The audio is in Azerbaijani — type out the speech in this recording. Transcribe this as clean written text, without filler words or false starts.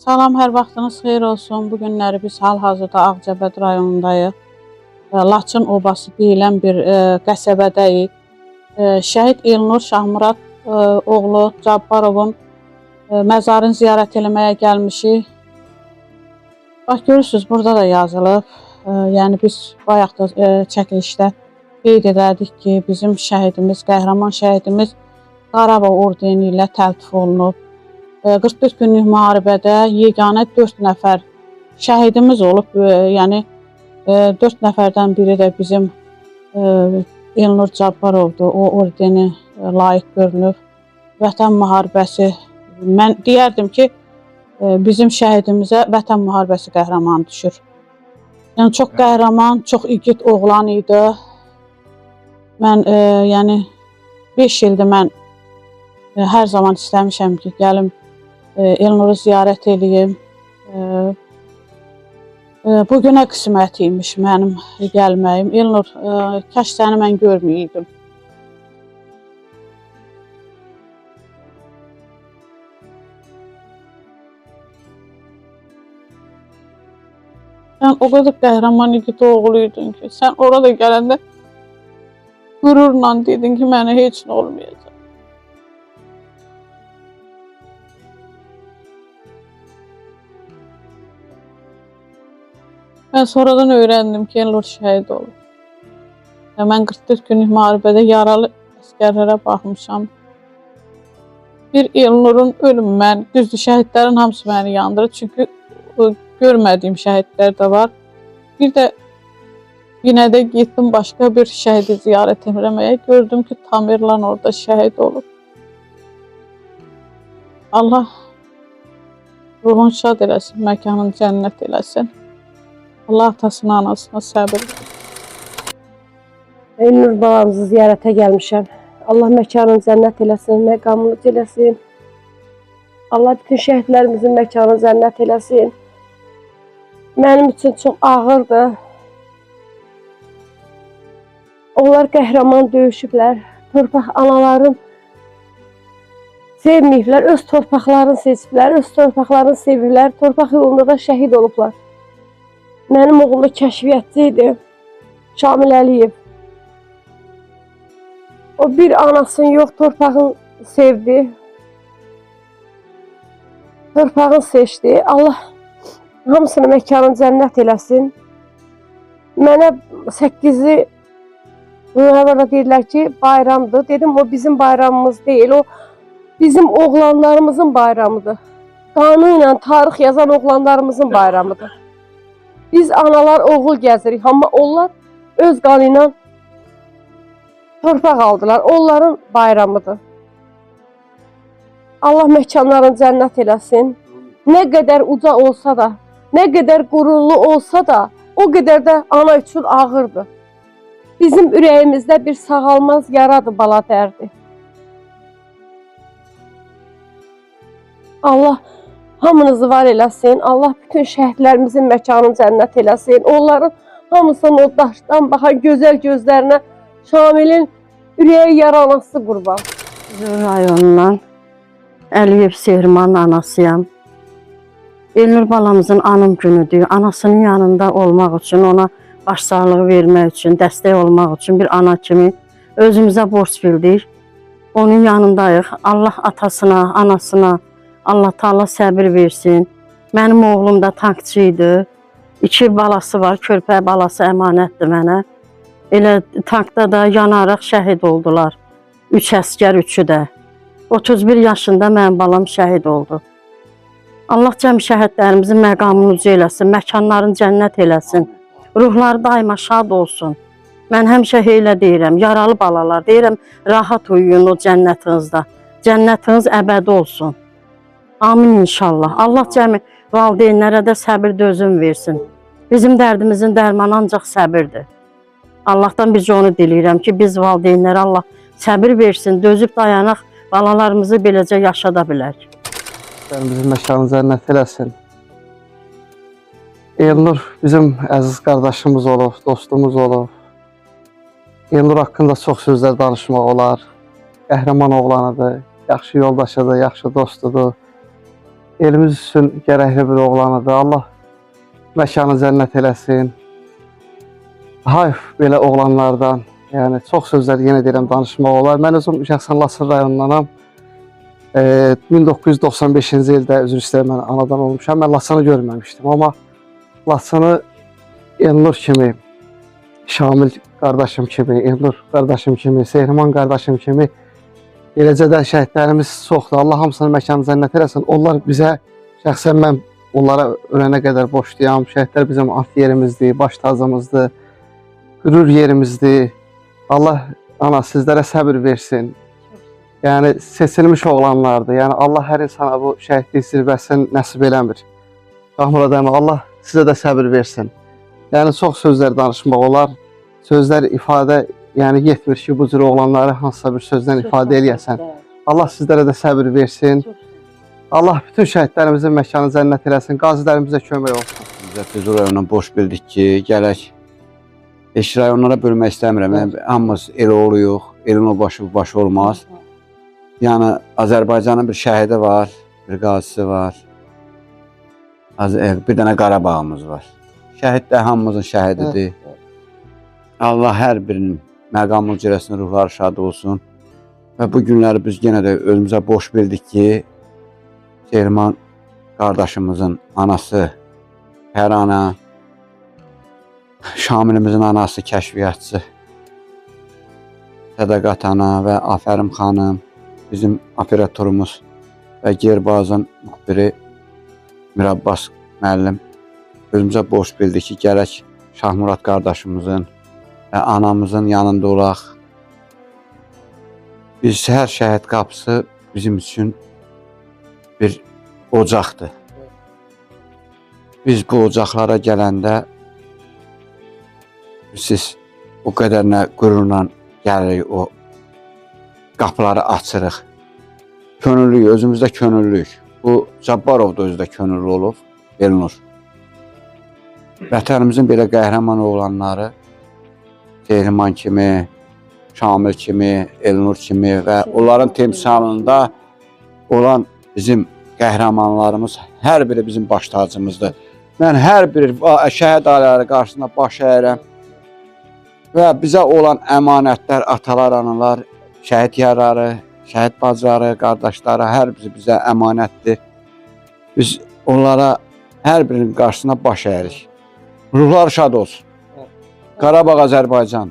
Salam, hər vaxtınız xeyir olsun. Bu günləri biz hal-hazırda Ağcabədi rayonundayıq. Laçın obası deyilən bir qəsəbədəyik. Şəhid Elnur Şahmurad oğlu Cabbarovun məzarını ziyarət eləməyə gəlmişik. Bax görürsüz, burada da yazılıb. Yəni biz bayaq da çəkilişdə qeyd edərdik ki, bizim şəhidimiz, qəhrəman şəhidimiz Qarabağ ordeni ilə təltif olunub. 44 günlük müharibədə yeganə 4 nəfər şəhidimiz olub. Yəni 4 nəfərdən biri də bizim Elnur Cabbarovdur. O ordeni layiq görünüb. Vətən müharibəsi, mən deyərdim ki, bizim şəhidimizə Vətən müharibəsi qəhrəmanı düşür. Yəni çox qəhrəman, çox igid oğlan idi. Mən yəni 5 ildir mən hər zaman istəmişəm ki, gəlim Elnuru ziyarət eləyim. Bugünə qismət imiş mənim gəlməyim. Elnur, kaş səni mən görməyəydim. Sən o qədər qəhrəman igid oğlu idin ki, sən orada gələndə qürurla dedin ki, mənə heç nə olmayacaq. Mən sonradan öyrəndim ki, Elnur şəhid olub. Ya mən 44 günlük müharibədə yaralı əsgərlərə baxmışam. Bir Elnurun ölümü mən, düzdür, şəhidlərin hamısı məni yandırır. Çünki görmədiyim şəhidlər də var. Bir də yenə də getdim başqa bir şəhidi ziyarət eləməyə. Gördüm ki, Tamerlan orada şəhid olub. Allah ruhun şad eləsin, məkanın cənnət eləsin. Allah atasına, anasına səbir versin. Elnur balamızı ziyarətə gəlmişəm. Allah məkanını cənnət eləsin, məqamını eləsin. Allah bütün şəhidlərimizin məkanını cənnət eləsin. Mənim üçün çox ağırdır. Onlar qəhrəman döyüşüblər. Torpaq anaların sevməyiblər, öz torpaqlarını seçiblər, öz torpaqlarını seviblər. Torpaq yolunda da şəhid olublar. Mənim oğlum da kəşfiyyatçı idi. Şamil Əliyev. O bir anasını yox, torpağın sevdi. Torpağın seçdi. Allah hamısını məkanın cənnət eləsin. Mənə 8-i noyabrda deyirlər ki, bayramdır. Dedim, o bizim bayramımız deyil, o bizim oğlanlarımızın bayramıdır. Qanı ilə tarix yazan oğlanlarımızın bayramıdır. Biz analar oğul gəzirik, amma onlar öz qanı ilə torpaq aldılar. Onların bayramıdır. Allah məkanlarını cənnət eləsin. Nə qədər uca olsa da, nə qədər qürurlu olsa da, o qədər də ana üçün ağırdır. Bizim ürəyimizdə bir sağalmaz yaradır bala dərdi. Allah hamınızı var eləsin. Allah bütün şəhidlərimizin məkanını cənnət eləsin. Onların hamısının o daşdan baxan gözəl gözlərinə Şamilin ürəyi yaranası qurban. Füzuli rayonundan Əliyev Sehrimanın anasıyam. Elnur balamızın anım günüdür. Anasının yanında olmaq üçün, ona başsağlığı vermək üçün, dəstək olmaq üçün bir ana kimi özümüzə borc bildik. Onun yanındayıq. Allah atasına, anasına, Allah Taala səbir versin. Mənim oğlum da tankçı idi. 2 balası var, körpə balası əmanətdir mənə. Elə tankda da yanaraq şəhid oldular. 3 əskər, üçü də. 31 yaşında mənim balam şəhid oldu. Allah cəm şəhidlərimizin məqamını uca eləsin, məkanlarını cənnət eləsin. Ruhları daima şad olsun. Mən həmişə elə deyirəm, yaralı balalar deyirəm, rahat uyuyun o cənnətinizdə. Cənnətiniz əbədi olsun. Amin inşallah. Allah cəmi valideynlərə də səbir dözüm versin. Bizim dərdimizin dərmanı ancaq səbirdir. Allahdan bircə onu diləyirəm ki, biz valideynlərə Allah səbir versin, dözüb dayanaq, balalarımızı beləcə yaşada bilək. Bizim məkanı cənnət eləsin. Elnur bizim əziz qardaşımız olub, dostumuz olub. Elnur haqqında çox sözlər danışmaq olar. Qəhrəman oğlanıdır, yaxşı yoldaşıdır, yaxşı dostudur. Elimiz üçün gərəkli bir oğlan idi. Allah məkanı cənnət eləsin. Hayf belə oğlanlardan. Yəni çox sözlər yenə deyirəm danışmaq olar. Mən özüm şəxsən Laçın rayonundanam. 1995-ci ildə üzr istəyirəm mən anadan olmuşam. Mən Laçını görməmişdim, amma Laçını Elnur kimi, Şamil qardaşım kimi, Elnur qardaşım kimi, Sehriman qardaşım kimi, eləcə də şəhidlərimiz çoxdur. Allah hamısını məkanı cənnət eləsin. Onlar bizə, şəxsən mən onlara ölənə qədər borcluyam. Şəhidlər bizim at yerimizdir, baş tacımızdır, qürur yerimizdir. Allah ana sizlərə səbir versin. Yəni seçilmiş oğlanlardır. Yəni Allah hər insana bu şəhidlik zirvəsini nəsib eləmir. Şahmurad əmi, Allah sizə də səbir versin. Yəni çox sözlər danışmaq olar. Sözlər ifadə, yəni yetmir ki, bu cür oğlanları hansısa bir sözlə ifadə eləyəsən. Allah sizlərə də səbir versin. Allah bütün şəhidlərimizin məkanı cənnət eləsin, qazilərimizə kömək olsun. Bizə Füzuli rayonundan boş bildik ki, gələk. Heç rayonlara bölmək istəmirəm. Yəni, hamımız el oğluyuq. Elin o başı bu başı olmaz. Yəni Azərbaycanın bir şəhidi var, bir qazisi var. Bir dənə Qarabağımız var. Şəhid də hamımızın şəhididir. Allah hər birinin məqamlı cürəsinin ruhları şad olsun. Və bu günləri biz yenə də özümüzə boş bildik ki, Sehriman qardaşımızın anası Pərana, Şamilimizin anası kəşfiyyatçı Sədaqat ana və Afərim xanım, bizim operatorumuz və Gerbazın müxbiri Mirabbas müəllim özümüzə borc bildik ki, gələk Şahmurad qardaşımızın və anamızın yanında olaq. Biz hər şəhid qapısı bizim üçün bir ocaqdır. Biz bu ocaqlara gələndə siz o qədər nə qürurla gəlirik, o qapıları açırıq. Könüllüyük, özümüzdə könüllüyük. Bu Cabbarov da özü də könüllü olub, Elnur. Vətənimizin belə qəhrəman oğlanları Sehriman kimi, Şamil kimi, Elnur kimi və onların timsalında olan bizim qəhrəmanlarımız hər biri bizim baş tacımızdır. Mən hər bir şəhid ailələri qarşısında baş əyirəm və bizə olan əmanətlər, atalar, analar, şəhid yarları, şəhid bacıları, qardaşları hər biri bizə əmanətdir. Biz onlara hər birinin qarşısına baş əyirik. Ruhlar şad olsun. Qarabağ Azərbaycan.